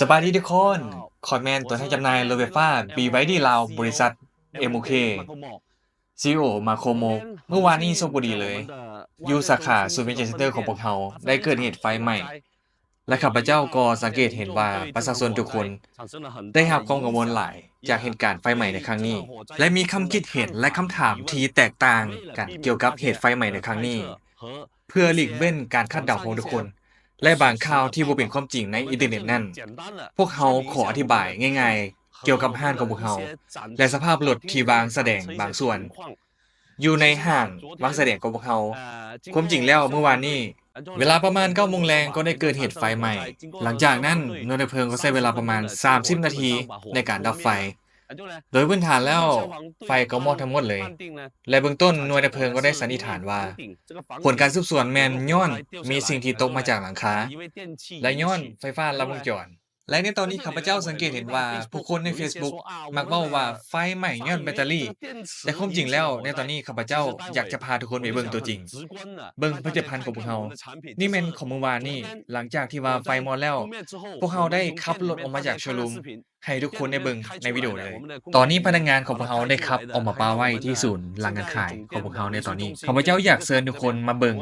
ສະບາຍດີທຸກຄົນ, ຂ້ອຍແມ່ນຕົວແທນຈຳໜ່າຍລົດໄຟຟ້າ ບີວາຍດີ ລາວ ບໍລິສັດ ເອັມໂອເຄ ຊີອີໂອ ມາໂຄໂມກ. ມື້ວານນີ້ໂຊກບໍ່ດີເລີຍ, ຢູ່ສາຂາສູນວິໄຈເຊັນເຕີຂອງພວກເຮົາໄດ້ເກີດເຫດໄຟໄໝ້ ແລະ ຂ້າພະເຈົ້າກໍສັງເກດເຫັນວ່າປະຊາຊົນທຸກຄົນໄດ້ຮັບຄວາມກັງວົນຫຼາຍຈາກເຫດການໄຟໄໝ້ໃນຄັ້ງນີ້ ແລະ ມີຄຳຄິດເຫັນ ແລະ ຄຳຖາມທີ່ແຕກຕ່າງກັນກ່ຽວກັບເຫດໄຟໄໝ້ໃນຄັ້ງນີ້ ເພື່ອຫຼີກເວັ້ນການຄາດເດົາຂອງທຸກຄົນ ແລະ ບາງຂ່າວທີ່ບໍ່ເປັນຄວາມຈິງໃນອິນເຕີເນັດນັ້ນ, ພວກເຮົາຂໍອະທິບາຍງ່າຍໆກ່ຽວກັບຮ້ານຂອງພວກເຮົາ ແລະ ສະພາບລົດທີ່ວາງສະແດງບາງສ່ວນ ຢູ່ໃນຫ້າງວາງສະແດງຂອງພວກເຮົາ. ຄວາມຈິງແລ້ວ ມື້ວານນີ້ ເວລາປະມານເກົ້າໂມງແລງກໍໄດ້ເກີດເຫດໄຟໄໝ້. ຫຼັງຈາກນັ້ນ ໜ່ວຍດັບເພີງກໍໃຊ້ເວລາປະມານສາມສິບນາທີໃນການດັບໄຟ. ໂດຍພື້ນຖານແລ້ວ ໄຟກໍມອດທັງໝົດເລີຍ ແລະ ເບື້ອງຕົ້ນໜ່ວຍດັບເພີງກໍໄດ້ສັນນິຖານວ່າ ຜົນການສືບສວນແມ່ນຍ້ອນມີສິ່ງທີ່ຕົກມາຈາກຫຼັງຄາ ແລະ ຍ້ອນໄຟຟ້າລັດວົງຈອນ. ແລະ ໃນຕອນນີ້ຂ້າພະເຈົ້າສັງເກດເຫັນວ່າ ຜູ້ຄົນໃນເຟສບຸກມັກເວົ້າວ່າໄຟໄໝ້ຍ້ອນແບັດເຕີຣີ, ແຕ່ຄວາມຈິງແລ້ວໃນຕອນນີ້ຂ້າພະເຈົ້າຢາກຈະພາທຸກຄົນໄປເບິ່ງຕົວຈິງ, ເບິ່ງຜະລິດຕະພັນຂອງພວກເຮົາ. ນີ້ແມ່ນຂອງມື້ວານນີ້, ຫຼັງຈາກທີ່ວ່າໄຟມອດແລ້ວ, ພວກເຮົາໄດ້ຂັບລົດອອກມາຈາກໂຊຣູມໃຫ້ທຸກຄົນໄດ້ເບິ່ງໃນວິດີໂອເລີຍ. ຕອນນີ້ພະນັກງານຂອງພວກເຮົາໄດ້ຂັບອອກມາປະໄວ້ທີ່ສູນຫຼັງການຂາຍຂອງພວກເຮົາໃນຕອນນີ້. ຂ້າພະເຈົ້າຢາກເຊີນທຸກຄົນມາເບິ່ງ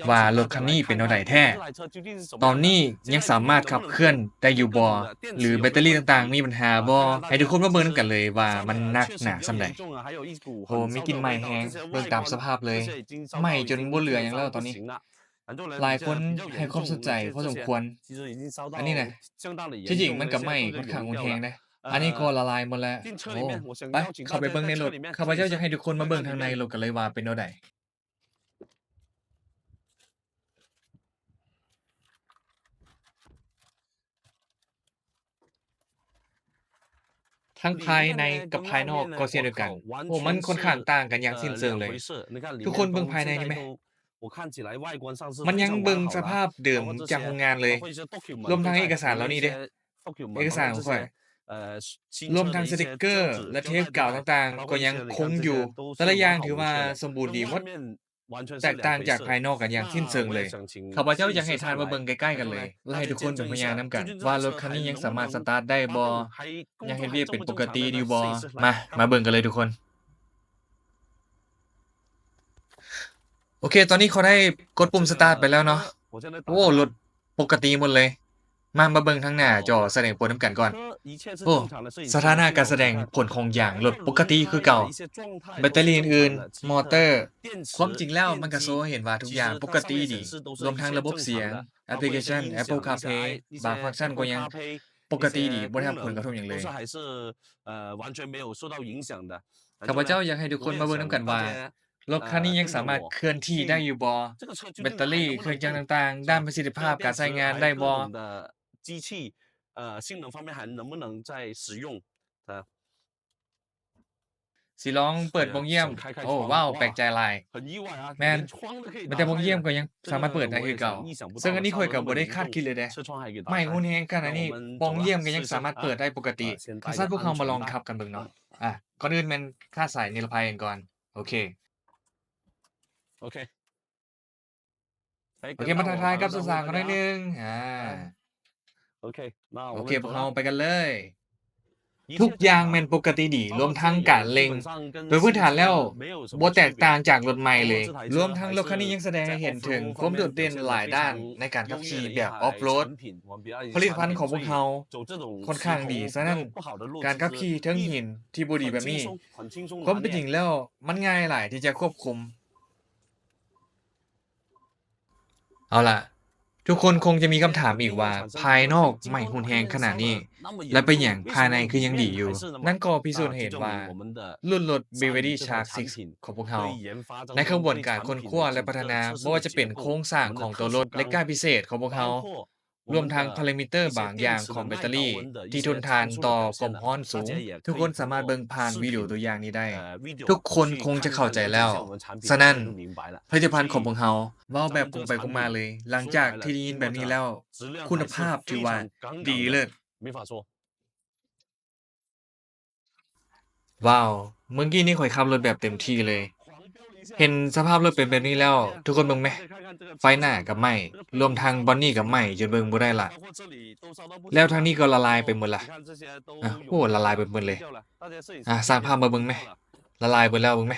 ວ່າລົດຄັນນີ້ເປັນແນວໃດແທ້. ຕອນນີ້ຍັງສາມາດຂັບເຄື່ອນໄດ້ຢູ່ບໍ່ ຫຼື ແບັດເຕີຣີຕ່າງໆມີບັນຫາບໍ່? ໃຫ້ທຸກຄົນມາເບິ່ງນຳກັນເລີຍວ່າມັນໜັກໜາສ່ຳໃດ. ໂອ້ ມີກິ່ນໄໝ້ແຮງ, ເບິ່ງຕາມສະພາບເລີຍ, ໄໝ້ຈົນບໍ່ເຫຼືອຫຍັງແລ້ວຕອນນີ້. ຫຼາຍຄົນໃຫ້ຄວາມສົນໃຈພໍສົມຄວນ. ອັນນີ້ນະ ທີ່ຈິງມັນກໍໄໝ້ຂ້ອນຂ້າງຮຸນແຮງເດ້. ອັນນີ້ກໍລະລາຍໝົດແລ້ວ. ໂອ້ ໄປ ເຂົ້າໄປເບິ່ງໃນລົດ. ຂ້າພະເຈົ້າຢາກໃຫ້ທຸກຄົນມາເບິ່ງທາງໃນລົດກັນເລີຍວ່າເປັນແນວໃດ. ທັງພາຍໃນກັບພາຍນອກກໍເຊັ່ນດຽວກັນ. ໂອ້ ມັນຂ້ອນຂ້າງຕ່າງກັນຢ່າງສິ້ນເຊີງເລີຍ. ທຸກຄົນເບິ່ງພາຍໃນນີ້ແມ. ມັນຍັງເບິ່ງສະພາບເດີມຈາກໂຮງງານເລີຍ, ລວມທັງເອກະສານເຫຼົ່ານີ້ເດ້, ເອກະສານຂອງຂ້ອຍ, ລວມທັງສະຕິກເກີ ແລະ ເທບກາວຕ່າງໆ ກໍຍັງຄົງຢູ່. ແຕ່ລະຢ່າງຖືວ່າສົມບູນດີໝົດ, ແຕກຕ່າງຈາກພາຍນອກກັນຢ່າງສິ້ນເຊີງເລີຍ. ຂ້າພະເຈົ້າຢາກໃຫ້ທ່ານມາເບິ່ງໃກ້ໆກັນເລີຍ ແລະ ໃຫ້ທຸກຄົນເປັນພະຍານນຳກັນວ່າລົດຄັນນີ້ຍັງສາມາດສະຕາດໄດ້ບໍ່, ຍັງເຮັດວຽກເປັນປົກກະຕິຢູ່ບໍ່. ມາ ມາເບິ່ງກັນເລີຍທຸກຄົນ. ໂອເຄ ຕອນນີ້ຂ້ອຍໄດ້ກົດປຸ່ມສະຕາດໄປແລ້ວເນາະ. ໂອ້ ລົດປົກກະຕິໝົດເລີຍ. ມາ ມາເບິ່ງທາງໜ້າຈໍສະແດງຜົນນຳກັນກ່ອນ. ໂອ້ ສະຖານະການສະແດງຜົນຂອງຢາງລົດປົກກະຕິຄືເກົ່າ. ແບັດເຕີຣີອື່ນໆ, ມໍເຕີ, ຄວາມຈິງແລ້ວມັນກະໂຊໃຫ້ເຫັນວ່າທຸກຢ່າງປົກກະຕິດີ, ລວມທັງລະບົບສຽງ, ແອັບພລິເຄຊັນ Apple CarPlay, ບາງຟັງຊັນກໍຍັງປົກກະຕິດີ, ບໍ່ໄດ້ຮັບຜົນກະທົບຫຍັງເລີຍ. ຂ້າພະເຈົ້າຢາກໃຫ້ທຸກຄົນມາເບິ່ງນຳກັນວ່າ ລົດຄັນນີ້ຍັງສາມາດເຄື່ອນທີ່ໄດ້ຢູ່ບໍ່? ແບັດເຕີຣີ, ເຄື່ອງຈັກຕ່າງໆ, ດ້ານປະສິດທິພາບການໃຊ້ງານໄດ້ບໍ່? ຊິລອງເປີດປ່ອງຢ້ຽມ. ໂອ້ ວ້າວ, ແປກໃຈຫຼາຍ. ແມ່ນ, ແມ້ແຕ່ປ່ອງຢ້ຽມກໍຍັງສາມາດເປີດໄດ້ຄືເກົ່າ. ເຊິ່ງອັນນີ້ຂ້ອຍກໍບໍ່ໄດ້ຄາດຄິດເລີຍເດ້. ໄໝ້ຮຸນແຮງຂະໜາດນີ້, ປ່ອງຢ້ຽມກໍຍັງສາມາດເປີດໄດ້ປົກກະຕິ. ຄັນຊັ້ນພວກເຮົາມາລອງຂັບກັນເບິ່ງເນາະ. ອ່າ ກ່ອນອື່ນແມ່ນຂາດສາຍນິລະໄພກັນກ່ອນ. ໂອເຄ ໂອເຄ ໂອເຄ ມາທັກທາຍກັບສາວໆກັນໜ້ອຍໜຶ່ງ. ອ່າ ໂອເຄ ໂອເຄ ພວກເຮົາໄປກັນເລີຍ. ທຸກຢ່າງແມ່ນປົກກະຕິດີ, ລວມທັງການເລັ່ງ. ໂດຍພື້ນຖານແລ້ວ ບໍ່ແຕກຕ່າງຈາກລົດໃໝ່ເລີຍ. ລວມທັງລົດຄັນນີ້ຍັງສະແດງໃຫ້ເຫັນເຖິງຄວາມໂດດເດັ່ນຫຼາຍດ້ານໃນການຂັບຂີ່ແບບອອຟໂຣດ. ຜະລິດຕະພັນຂອງພວກເຮົາຂ້ອນຂ້າງດີ, ສະນັ້ນ ການຂັບຂີ່ເທິງຫີນທີ່ບໍ່ດີແບບນີ້, ຄວາມເປັນຈິງແລ້ວ ມັນງ່າຍຫຼາຍທີ່ຈະຄວບຄຸມ. ເອົາລະ, ທຸກຄົນຄົງຈະມີຄຳຖາມອີກວ່າ ພາຍນອກໄໝ້ຮຸນແຮງຂະໜາດນີ້ ແລ້ວເປັນຫຍັງພາຍໃນຄືຍັງດີຢູ່? ນັ້ນກໍພິສູດໃຫ້ເຫັນວ່າ ລຸ້ນລົດ ບີວາຍດີ ຊາກຊິກ ຂອງພວກເຮົາ ໃນຂະບວນການຄົ້ນຄວ້າ ແລະ ພັດທະນາ, ບໍ່ວ່າຈະເປັນໂຄງສ້າງຂອງຕົວລົດ ແລະ ກ້າຍພິເສດຂອງພວກເຮົາ, ລວມທັງພາຣາມິເຕີບາງຢ່າງຂອງແບັດເຕີຣີທີ່ທົນທານຕໍ່ຄວາມຮ້ອນສູງ. ທຸກຄົນສາມາດເບິ່ງຜ່ານວິດີໂອຕົວຢ່າງນີ້ໄດ້. ທຸກຄົນຄົງຈະເຂົ້າໃຈແລ້ວ. ສະນັ້ນ, ຜະລິດຕະພັນຂອງພວກເຮົາ, ເວົ້າແບບກົງໄປກົງມາເລີຍ, ຫຼັງຈາກທີ່ໄດ້ຍິນແບບນີ້ແລ້ວ, ຄຸນນະພາບຖືວ່າດີເລີດ. ວ້າວ, ເມື່ອກີ້ນີ້ຂ້ອຍຂັບລົດແບບເຕັມທີ່ເລີຍ. ເຫັນສະພາບລົດເປັນແບບນີ້ແລ້ວ ທຸກຄົນເບິ່ງແມ ໄຟໜ້າກໍໄໝ້ ລວມທັງບ່ອນນີ້ກໍໄໝ້ຈົນເບິ່ງບໍ່ໄດ້ລະ ແລ້ວທາງນີ້ກໍລະລາຍໄປໝົດລະ. ອາ ໂອ້ ລະລາຍໄປໝົດເລີຍ. ອາ ຊ່າງພາບມາເບິ່ງແມ ລະລາຍເບິດແລ້ວ ເບິ່ງແມ.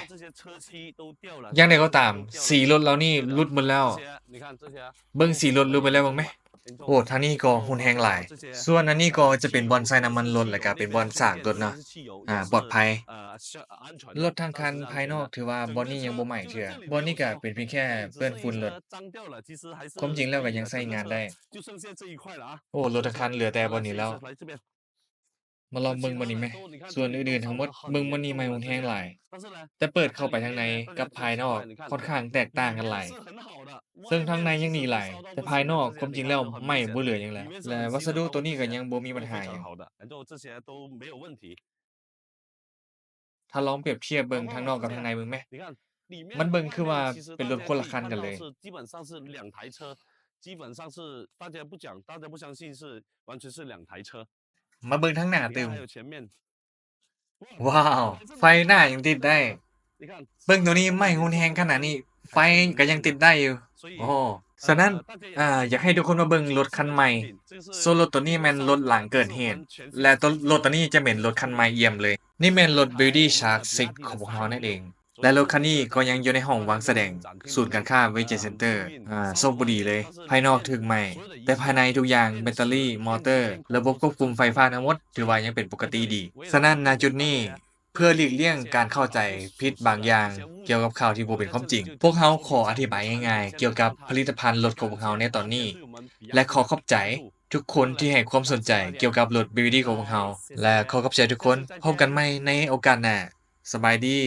ຢ່າງໃດກໍຕາມ ສີລົດເຫຼົ່ານີ້ຫຼຸດໝົດແລ້ວ. ເບິ່ງສີລົດຫຼຸດໄປແລ້ວເບິ່ງແມ. ໂອ້ ທາງນີ້ກໍຮຸນແຮງຫຼາຍ. ສ່ວນອັນນີ້ກໍຈະເປັນບ່ອນໃສ່ນ້ຳມັນລົດ ແລ້ວກໍເປັນບ່ອນສາກລົດເນາະ ອາ ປອດໄພ. ລົດທັງຄັນພາຍນອກຖືວ່າບ່ອນນີ້ຍັງບໍ່ໄໝ້ເທື່ອ. ບ່ອນນີ້ກໍເປັນພຽງແຄ່ເປື້ອນຝຸ່ນລົດ. ຄວາມຈິງແລ້ວກໍຍັງໃຊ້ງານໄດ້. ໂອ້ ລົດທັງຄັນເຫຼືອແຕ່ບ່ອນນີ້ແລ້ວ. ມາລອງເບິ່ງບ່ອນນີ້ແມ. ສ່ວນອື່ນໆທັງໝົດ ເບິ່ງບ່ອນນີ້ໄໝ້ຮຸນແຮງຫຼາຍ. ແຕ່ເປີດເຂົ້າໄປທາງໃນກັບພາຍນອກຂ້ອນຂ້າງແຕກຕ່າງກັນຫຼາຍ. ເຊິ່ງທາງໃນຍັງດີຫຼາຍ ແຕ່ພາຍນອກຄວາມຈິງແລ້ວໄໝ້ບໍ່ເຫຼືອຫຍັງແລ້ວ. ແລະ ວັດສະດຸໂຕນີ້ກໍຍັງບໍ່ມີບັນຫາຫຍັງ. ຖ້າລອງປຽບທຽບເບິ່ງທາງນອກກັບທາງໃນເບິ່ງແມ. ມັນເບິ່ງຄືວ່າເປັນລົດຄົນລະຄັນກັນເລີຍ. ມາເບິ່ງທາງໜ້າຕື່ມ. ວ້າວ ໄຟໜ້າຍັງຕິດໄດ້. ເບິ່ງໂຕນີ້ໄໝ້ຮຸນແຮງຂະໜາດນີ້ ໄຟກໍຍັງຕິດໄດ້ຢູ່. ໂອ້ ສະນັ້ນ ອາ ຢາກໃຫ້ທຸກຄົນມາເບິ່ງລົດຄັນໃໝ່. ໂຊລົດໂຕນີ້ແມ່ນລົດຫຼັງເກີດເຫດ ແລະ ໂຕ ລົດໂຕນີ້ຈະເປັນລົດຄັນໃໝ່ອຽມເລີຍ. ນີ້ແມ່ນລົດ Beauty Shark Six ຂອງພວກເຮົານັ້ນເອງ. ແລະ ລົດຄັນນີ້ກໍຍັງຢູ່ໃນຫ້ອງວາງສະແດງສູນການຄ້າ Vision Center ອາ ໂຊກບໍ່ດີເລີຍ. ພາຍນອກຖືກໄໝ້ ແຕ່ພາຍໃນທຸກຢ່າງ ແບັດເຕີຣີ ມໍເຕີ ລະບົບຄວບຄຸມໄຟຟ້າທັງໝົດ ຖືວ່າຍັງເປັນປົກກະຕິດີ. ສະນັ້ນ ນະຈຸດນີ້ ເພື່ອຫຼີກລ່ຽງການເຂົ້າໃຈຜິດບາງຢ່າງກ່ຽວກັບຂ່າວທີ່ບໍ່ເປັນຄວາມຈິງ, ພວກເຮົາຂໍອະທິບາຍງ່າຍໆກ່ຽວກັບຜະລິດຕະພັນລົດຂອງພວກເຮົາໃນຕອນນີ້ ແລະ ຂໍຂອບໃຈທຸກຄົນທີ່ໃຫ້ຄວາມສົນໃຈກ່ຽວກັບລົດ BYD ຂອງພວກເຮົາ ແລະ ຂໍຂອບໃຈທຸກຄົນ. ພົບກັນໃໝ່ໃນໂອກາດໜ້າ. ສະບາຍດີ.